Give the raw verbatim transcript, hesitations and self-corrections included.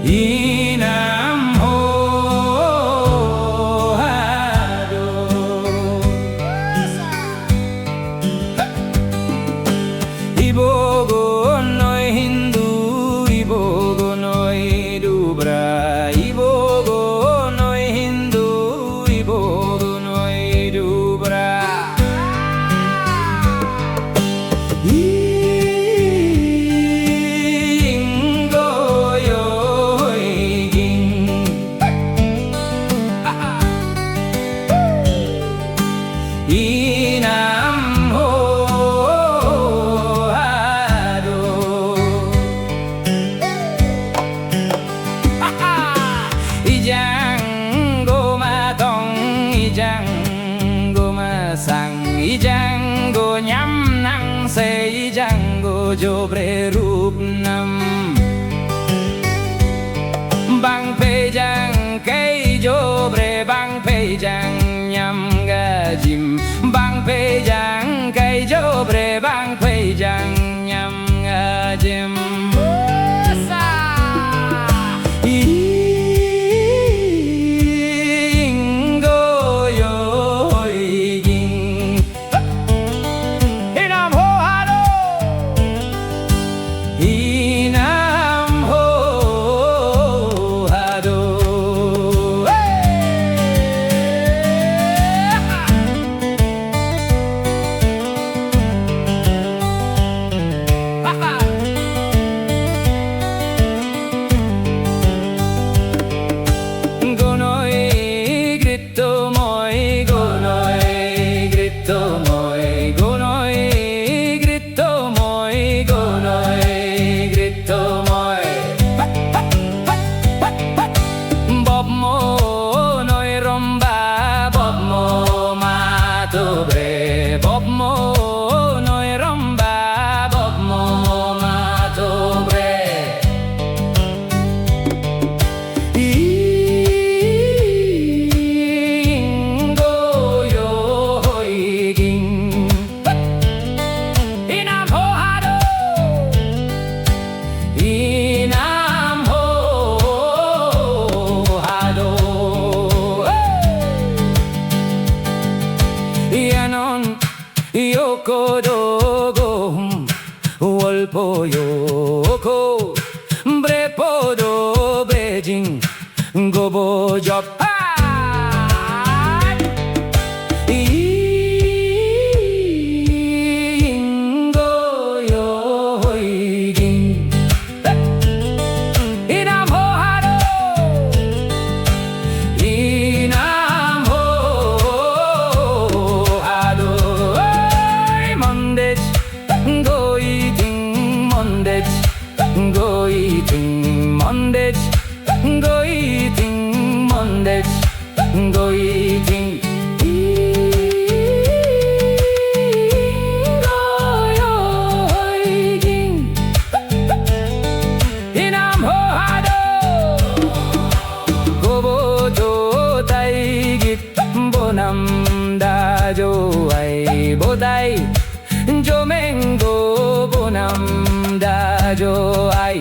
Inam hô ha đô. Ibogo noi Hindu, ibogo noi Dubra, ibogo noi Hindu, ibogo noi Dubra. Ing goyoi ging. Inam hô ha đô. Ih jang gơ̆ mă tong, ih jang gơ̆ mă sang, ih jang gơ̆ ñam năng se, ih jang gơ̆ jô brơi rup năm. Bang pơjang kơi jô brơi, bang pơjang ñam gah jim, bang pơjang kơi jô brơi, bang pơjang ñam gah jim. Ih goyoi ging. Inam hô ha đô. Inam hô ha đô. Ê! Gơ̆ noi grit tơmơi, gơ̆ noi grit tơmơi, gơ̆ noi grit tơmơi, gơ̆ noi grit tơmơi. Bop mơ̆ noi rơmbă, bop mơ̆ mă tơbrơi, bop mơ̆ noi rơmbă, bop mơ̆ mă tơbrơi. Ing goyoi ging. Inam hô ha đô. Inam hô ha đô. Ê! Ia non, iô kơ đô gơ̆ hum. Wơl pô yô kô, brơi pô dô brơi jing, gô bô jop. Hai! Ing gô yô hôi ging. Inam hô ha đô. Inam hô ha đô. Ơi, mơ̆n đĕč. Gơ̆ ih tĭng mơ̆n đĕč, gơ̆ ih tĭng mơ̆n đĕč, gơ̆ ih tĭng mơ̆n đĕč, gơ̆ ih tĭng. Ih gơ̆ yơh ih tĭng. Inam hô ha đô. Gơ̆ bô tŏ tai git, bô năm đa jô ai bô tai. Jô meng gơ̆ bô năm đa jô ai.